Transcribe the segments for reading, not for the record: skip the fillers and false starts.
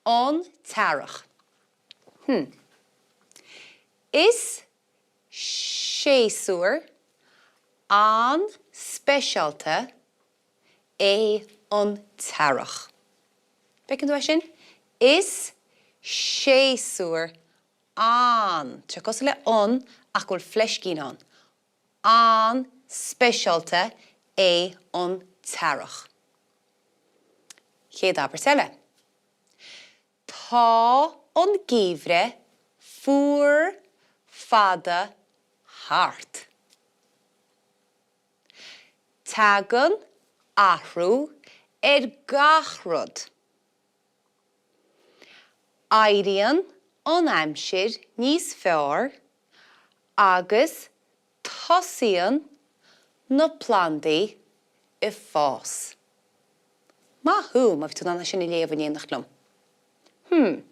An tEarrach. Hm. Is séasúr an-speisialta é an t-earrach. Bhfeiceann tú é sin? Is séasúr an, tá sé cosúil le an ach go bhfuil fleiscín ann, an-speisialta é an t-earrach. Chéad abairt eile. Tá an geimhreadh fuar fada thart. Tagann athrú ar gach rud. Éiríonn an aimsir níos fearr agus tosaíonn na plandaí ag fás. Maith thú, má bhí tú in ann é sin a léamh in éineacht liom. Hmm.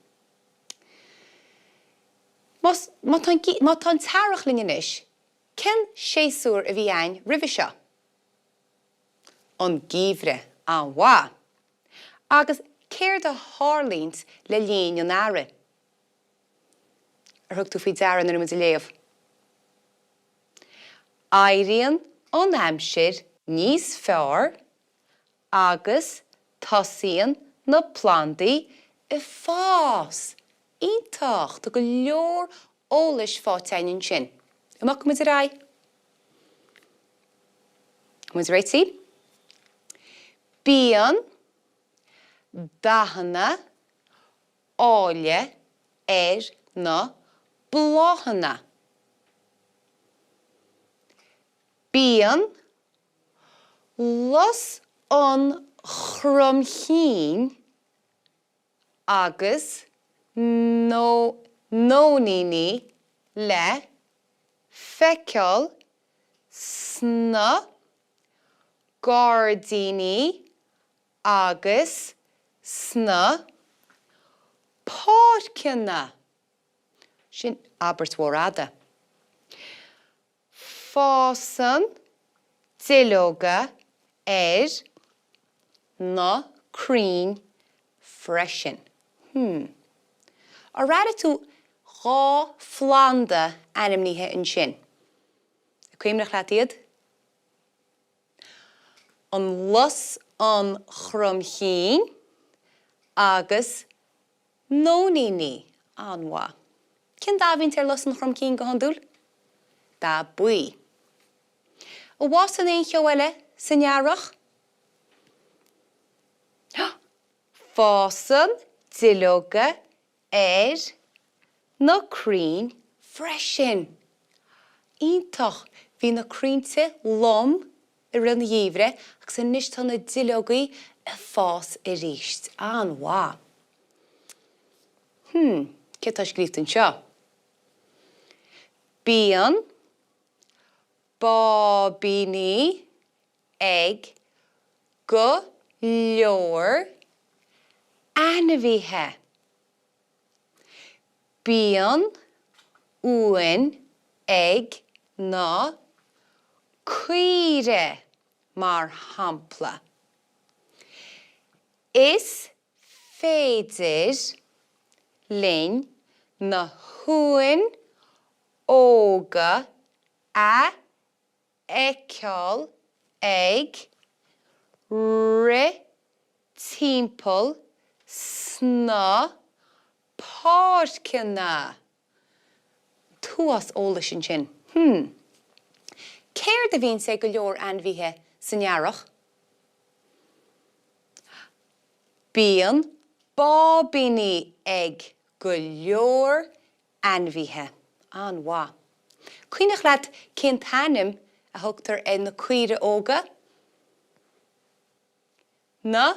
Más, má tá an, má tá an t-earrach linn anois, cén séasúr a bhí a'inn roimhe seo? An geimhreadh. An-mhaith. Agus céard a tharlaíonns le linn an earraigh? Ar thug tú faoi deara nuair a bhí muid ag léamh? Éiríonn an aimsir níos fearr agus tosaíonn na plandaí ag fás! Iontach! Tá go leor eolais faighte againn ansin. An mbogfaidh muid ar aghaidh? Tá muid réitithe? Bíonn dathanna áille ar na bláthanna. Bíonn lus an chromchinn agus nóiníní le feiceáil sna gairdíní agus sna páirceanna. Sin abairt mhór fhada. Fásann duilleoga ar na crainn freisin. Hmm. Ar airigh tú 2 phlanda ainmnithe ansin? An cuimhneach leat iad? An lus an chromchinn agus nóiníní. An-mhaith. Cén dath a bhíonns ar lus an chromchinn go hiondúil? Dath buí. An bhfásann aon cheo eile san earrach? Fásann duilleoga ar na crainn freisin. Iontach! Bhí na crainnte lom i rith an gheimhridh agus anois tá na duilleogaí ag fás arís. An-mhaith! Hmm, céard atá scríobhta anseo? Bíonn báibíní ag go leor ainmhithe. Bíonn uain ag na caoirigh, mar shampla. Is féidir linn na huain óga a fheiceáil ag rith timpeall sna páirceanna. An-chuid eolais ansin. Hmm. Céard a bhíonns ag go leor ainmhithe san earrach? Bíonn báibíní ag go leor ainmhithe. An-mhaith. Cuimhneach leat cén t-ainm a thugtar ar na caoirigh óga? Na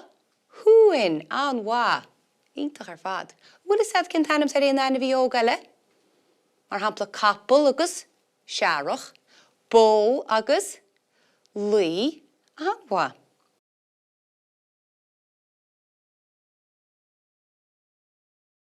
huain! An-mhaith. Iontach ar fad. An bhfuil fhios agat cén t-ainm atá ar aon ainmhí óg eile? Mar shampla capall agus searrach, bó agus lao. An-mhaith.